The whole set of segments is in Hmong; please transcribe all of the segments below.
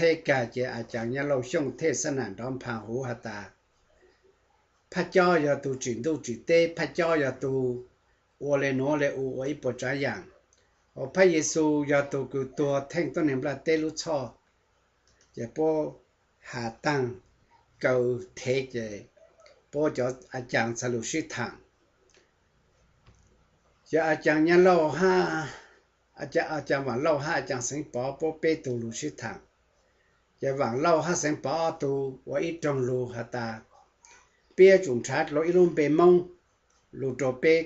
Theb Kag ces A Caas Nyab Lauj Xyooj Thej Xab Nam nrov nphaas huv has tas, Phaj Cob yog tug tsim ntuj tsim teb, Phaj Cob yog tug ua le nuav le u ua ib puas tsaav yaam, hos Phaj Yexus yog tug kws tuag theej tuab neeg nplaj teb lub txhoj. Ces puab has taag kaw thev ces puab cov A Caas txhad lug sib thaam. Ces A Caas Nyab Lauj, A Caas Vaam Lauj hab A Caas Xeev Pov puab peb tug lug sib thaam. Ces Vaam Lauj hab Xeev Pov ob tug ua ib roog lug has tas, peb yuav tsum nrhav dlua ib lub npe Moob lug rua peb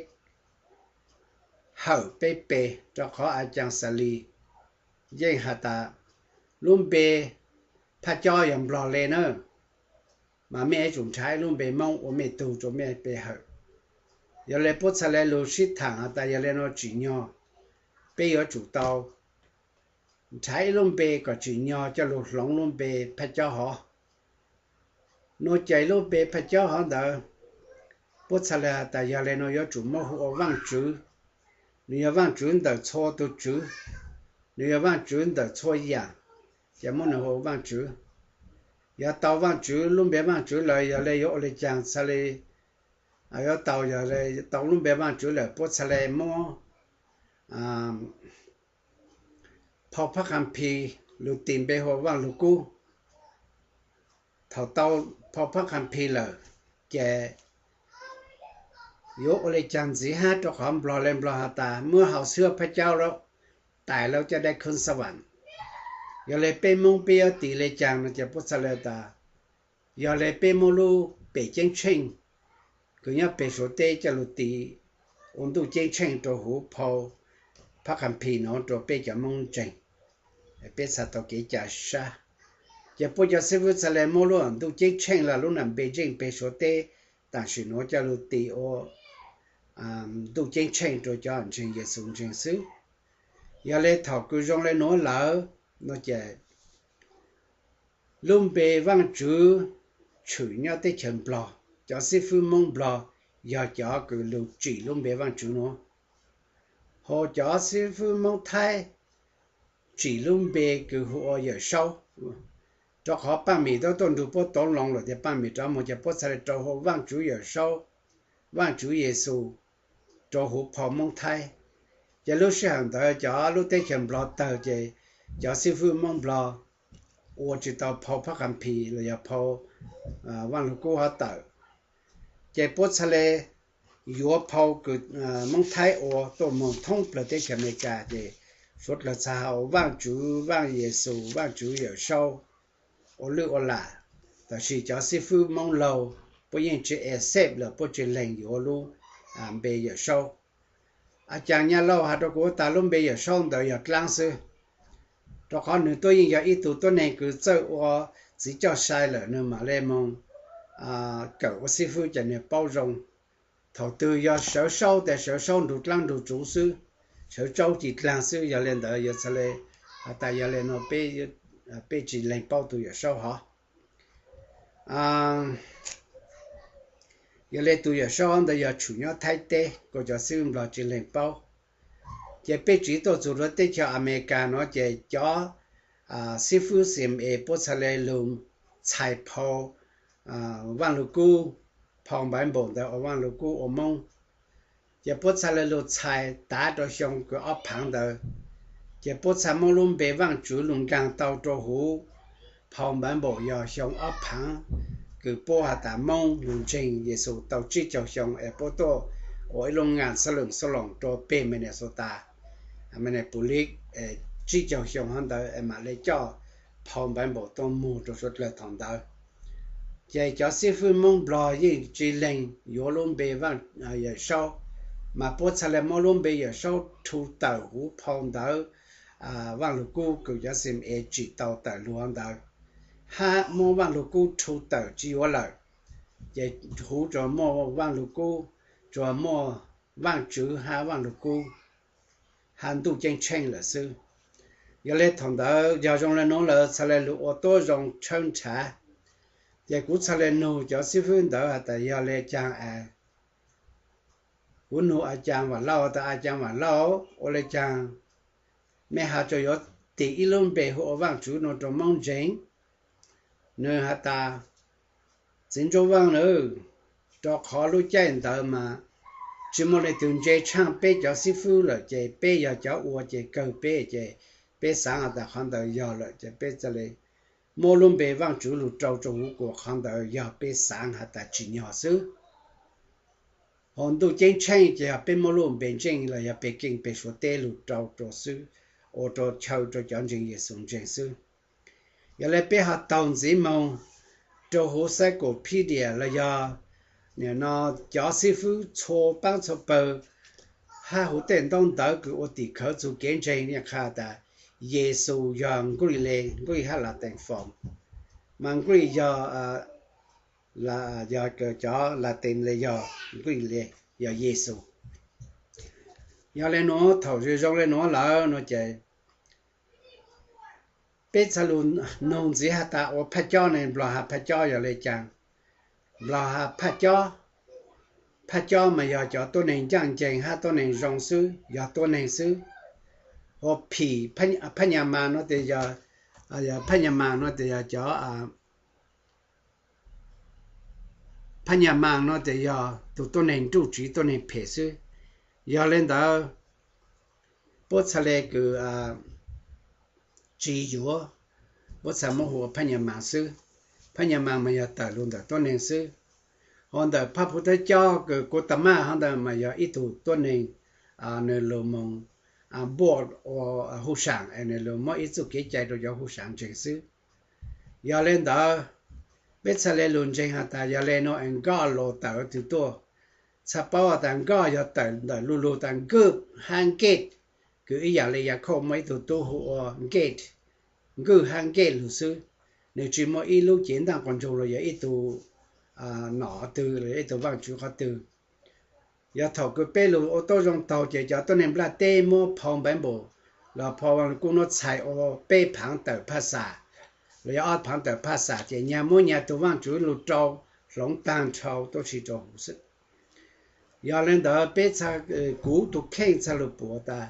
hawm peb pe, rua qhov A Caas Xalis yeej has tas, lub npe Phaj Cob yog Nplog le na, mas mej yuav tsum nrhav ib lub npe Moob ua mej tug rua mej pe hawm. Yog le puab txhad le lug sib thaam has tas yog le nuav tsim nyog peb yuav tsum tau nrhav ib lub npe kom tsim nyog coj lug hloov lub npe Phaj Cob Hov. Nuav ces lub npe Phaj Cob Hov ntawd puab txhad le has tas yog le nuav yuav tsum muab hu ua Vaajtswv. Nwg yog Vaajtswv ntawm txhua tug tswv, nwg yog Vaajtswv ntawm txhua yaam, ces muab nwg hu ua Vaajtswv. Yog tau Vaajtswv, lub npe Vaajtswv lawm yog le yuav ua le caag txhad le, yuav tau, yog le tau lub npe Vaajtswv lawm puab txhad le muab phau Phab Kam Phis lug tis npe hu ua Vaaj Lug Kub. Thaum tau phau Phab Kam Phis lawm, ces yuav ua le caag ntxiv hab, rua qhov Nplog le Nplog has tas muab hau xwb Phaj Cob Lauj, tais lauj caj dai khooj xab vam. Yog le peb Moob peb yuav tis le caag no ces puab txhad le tas, yog le peb muab lub pem ceeb tsheej kws nyob peg Suav teb coj lug tis ua ntuj ceeb tsheej rua huv phau Phab Kam Phis no rua peb cov Moob ntseeg, peb txhad tau kev ca sab. Ces puab cov xib fwb txhad le muab lub ntuj ceeb tsheej los lub nam npe zeej peg Suav teb tam sim nuav coj lug tis ua ntuj ceeb tsheej rua cov ntseeg Yexus ntseeg xwb. Yog le thaum kws zoo le nuav lawm no ces lub npe Vaajtswv tshwm nyob teb chaws Nplog, cov xib fwb Moob Nplog yog cov kws lug tsim lub npe Vaajtswv nuav. Hos cov xib fwb Moob Thaib tsim lub npe kws hu ua Yawmsaub. Rua qhov Paaj Mim tau tuaj nrug puab toob loo lawm ces Paaj Mim rov moog ces puab txhad le rau hu ua Vaajtswv Yawmsaub, Vaajtswv Yexus rua huv phau Moob Thaib. Ces lub sij hawm ntawd cov lub teb chaws Nplog tawg ces cov xib fwb Moob Nplog ua tsi tau phau Phab Kam Phis los yog phau Vaaj Lug Kub hov tawm. Ces puab txhad le yuav phau kws Moob Thaib ua tuaj moog thoob plawg teb chaws Amelikas ces suav dlawg txhad has ua Vaajtswv, Vaaj Yexus, Vaajtswv Yawmsaub ua lwj ua lam. Tab sis cov xib fwb Moob Laug puab yeej tsi accept los puab tsi lees yuav lub npe Yawmsaub. A caag Nyab Lauj has rua kuv tas lub npe Yawmsaub ntawd yog dlaab xwb, rua qhov nwg tuab yeej yog ib tug tuab neeg kws txawj ua txiv coj sai lawm nwg mam le moog kawm ua xib fwb ces nwg paub zoo. Thaum twg yog sawv saub tes sawv saub nrug dlaab nrug tsuv xwb, sawv tsaub ci dlaag xwb. Yog le ntawd yog txhad le has tas yog le nuav peb tsi lees paub tug Yawmsaub hov. Yog le tug Yawmsaub hov ntawd yog tshwm nyob Thaib teb kuas cov xib fwb Nplog tsi lees paub. Ces peb tsiv tuaj txug rua teb chaws Amelikas nuav ces cov xib fwb C M A puab txhad le lug txhais phau Vaaj Lug Kub, phau Npaiv Npaum ntawd ua Vaaj Lug Kub ua Moob. Ces puab txhad le lug txhais tav rua xyoo kws ob phaav ntawd, ces puab txhad muab lub npe Vaajtswv lug nkaag tau rua huv phau Npaiv Npaum yog xyoo ob phaav kws puab has tas Moob lug ntseeg Yexus tau tsib caug xyoo es puab tuaj ua ib lub ngaan xab lwm xab loos rua peg Minnesota, Minneapolis, tsib caug xyoo hov ntawd es mam le coj phau Npaiv Npaum tuaj muag rua suav dlawg thaum ntawd. Ces cov xib fwb Moob Nplog yeej tsi lees yuav lub npe Yawmsaub, mas puab txhad le muab lub npe Yawmsaub rhu tawm huv phau ntawv Vaaj Lug Kub kws cov C M A tsim tau tawm lug hov ntawd, hab muab Vaaj Lug Kub rhu tawm tsi yuav lawm. Ces huv tsuas muaj Vaaj Lug Kub, tsuas muaj Vaajtswv hab Vaaj Lug Kub hab ntuj ceeb tsheej lawm xwb. Yog le thaum ntawd yog zoo le nuav lawm txhad le lug ua tuab zoo tshawb nrhav. Ces kuv txhad le nug cov xib fwb ntawd has tas yog le caag es, kuv nug A caag Vaam Lauj tas A caag Vaam Lauj, ua le caag mej has tsuas yuav tis ib lub npe hu ua Vaajtswv nuav rua Moob ntseeg. Nwg has tas, Txiv Ntsuj Vaaj aw, rua qhov lub caij ntawd mas tsi muaj leej twg ntse tshaaj peb cov xib fwb lawm, ces peb yog cov ua ces kawg peb, ces peb xaav has tas qhov ntawd yog lawm, ces peb ca le muab lub npe Vaajtswv lug rau rua huv kuas qhov ntawd yog peb xaav has tas tsim nyog xwb. Hauv ntuj ceeb tsheej ces yog peb muab lub npe ntseej los yog peb keej peb suav teb lug rau rua xwb, ua rua chaw rua cov ntseeg Yexus ntseeg xwb. Yog le peb ho taug ntxiv moog rua huv cyclopedia los yog nim no cov xib fwb txhua paab txhua pawg hab huv tej ntaub ntawv kws ua tim khawv txug kev ntseeg, qha tas Yexus yog Nkauj Lig le, Nkauj Lig hab Latees form, mas Nkauj Lig yog, yog cov Latees le yog Nkauj Lig le, yog Yexus. Yog le nuav, thaum zoo le nuav lawm no ces peb txhaj lug noog ntxiv has tas ua phaj cob ne, Nplog has phaj cob yog le caag? Nplog has phaj cob, phaj cob mas yog cov tuab neeg ncaaj nceeg hab tuab neeg zoo xwb, yog tuab neeg xwb. Ua phim, phaj nyas mas nuav tes yog, phaj nyas mas nuav tes yog cov phaj nyas mas nuav tes yog tug tuab neeg nruj tsiv tuab neeg phem xwb. Yog le ntawd, puab txhaj le kws tsi yuav, puab txhaj muab hu ua phaj nyas mas xwb. Phaj nyas mas mas yog tawm lug ntawm tuab neeg xwb. Ho ntawm phaj phuv thawj cob kws kuv tas maj hov ntawd mas yog ib tug tuab neeg, nwg lug moog npuaj ua huj saam es nwg lug muab ib txuj kev cai rua cov huj saam ntseeg xwb. Yog le ntawd, peb txhaj le lug ntseeg has tas yog le nuav es nkoj los tawm tug tuaj. Txhaj paub has tas nkoj yog tawm ntawm lu lug tas nkoj hab nkej, kws ib yaam le Yakhauj muaj ib tug tub hu ua nkej, nkoj hab nkej lug xwb. Nwg tsi muaj ib lub cev ntaaj quas ntsoog los yog ib tug nom twg los yog ib tug vaajtswv qhov twg. Yog thaum kws peb lug ua tuab zoo taug ces cov tuab neeg nplaj teb muab phau Npaiv Npaum los phau Vaaj Lug Kub nuav txhais ua peb phaav tawm phaj xaam los yog ob phaav tawm phaj xaam ces nyag muab nyag tug vaajtswv lug rau hloov taag nrho tuab si rua huv xwb. Yog le ntawd peb, kuv tug kheej txhaj lug pum tas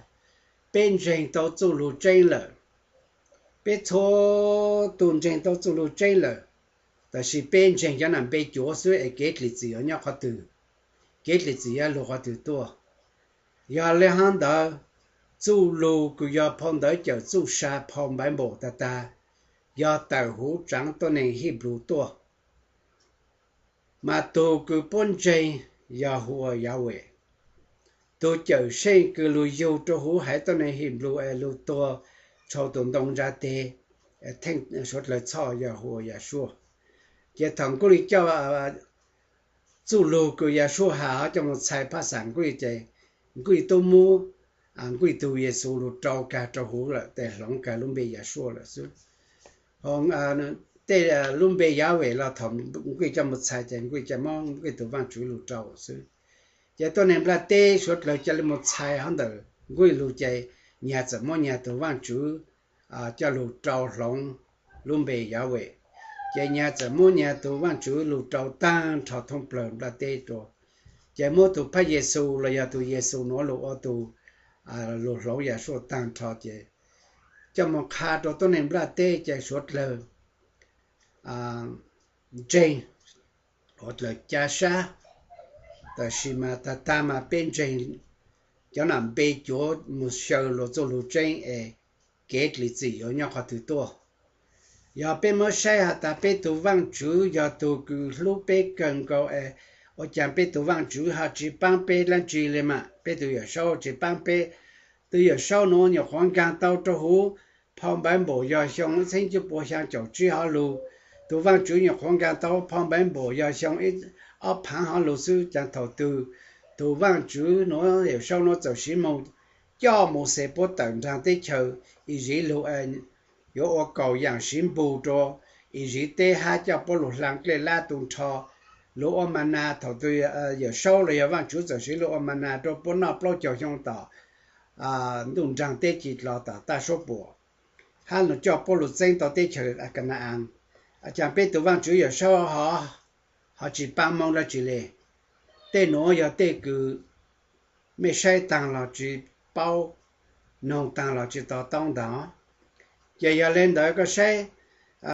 peb ntseeg tau txuj lug tseeb lawm. Peb txhua tug ntseeg tau txuj lug tseeb lawm, tab sis peb ntseeg cov nam npe cuav xwb es kev dlim txim yuav nyob qhov twg, kev dlim txim yuav lug qhov twg tuaj. Yog le hov ntawd, txuj lug kws yog phau ntawv cawm txuj sa phau Npaiv Npaum tag tag yog tawm huv tsaav tuab neeg Hib Nplu tuaj. Mas tug kws puab ntseeg yog hu ua Yahweh. Tug Cawmseej kws lug yug rua huv haiv tuab neeg Hib Nplu es lug tuag rua tug ntoo ntsa teg, theej suav dlawg txhoj yog hu ua Yahshua. Ces thaum Nkuj Lig coj txuj lug kws Yahshua has coj moog txhais phaj xaam Nkuj Lig ces Nkuj Lig tub muab Nkuj Lig tug Yexus lug rau kag rua huv lawm tes hloov kag lub npe Yahshua lawm xwb. Ho tej lub npe Yahweh los thaum Nkuj Lig coj moog txhais ces Nkuj Lig coj moog Nkuj Lig tug vaajtswv lug rau xwb. Ces tuab neeg nplaj teb suav dlawg ca le moog txhais hov ntawm Nkuj Lig lug ces nyag txawm muab nyag tug vaajtswv coj lug rau hloov lub npe Yahweh. Ces nyag txawm muab nyag tug vaajtswv lug rau taag nrho thoob plawg nplaj teb rua. Ces muab tug phaj Yexus los yog tug Yexus nuav lug ua tug lug hloov Yahshua taag nrho ces coj moog qha rua tuab neeg nplaj teb ces suav dlawg ntseeg, suav dlawg ca sab. Tab sis mas tag tag mas peb ntseeg cov nam npe cuav moog xyaw luas txuj lug tseeb es kev dlim txim yuav nyob qhov twg tuaj. Yog peb muab saib has tas peb tug vaajtswv yog tug kws hlub peb kawg nkaus es ua caag peb tug vaajtswv ho tsi paab peb dlaab tsi le mas? Peb tug Yawm Saub tsi paab peb. Tug Yawm Saub nuav nyuam qhuav nkaag tau rua huv phau Npaiv Npaum yog xyoo ib txheeb cuaj pua xyaa caum tsib hov lug. Tug vaajtswv nyuam qhuav nkaag tau phau Npaiv Npaum yog xyoo ob phaav hov lug xwb. Caag thaum twg tug vaajtswv nuav Yawm Saub nuav txawm siv moog coj Mauxes puab tawm nraag teb chaws Iziv lug yuav ua kaum yaam siv npug rua Iziv teb hab coj puab lug hlaa dlej lab tu nrho, lug ua ma nas. Thaum twg Yawm Saub los yog Vaajtswv txawm siv lug ua ma nas rua puab noj plaub caug xyoo tom ntuj nraag teb ci dlo tom taj suab puam, hab lug coj puab lug txeeb tau teb chaws Ka na-as. Caag peb tug Vaajtswv Yawm Saub ho tsi paab Moob dlaab tsi le? Tej nuav yog tej kws mej saib taag los tsi paub, noog taag los tsi to taub ntag. Ces yog le ntawd koj saib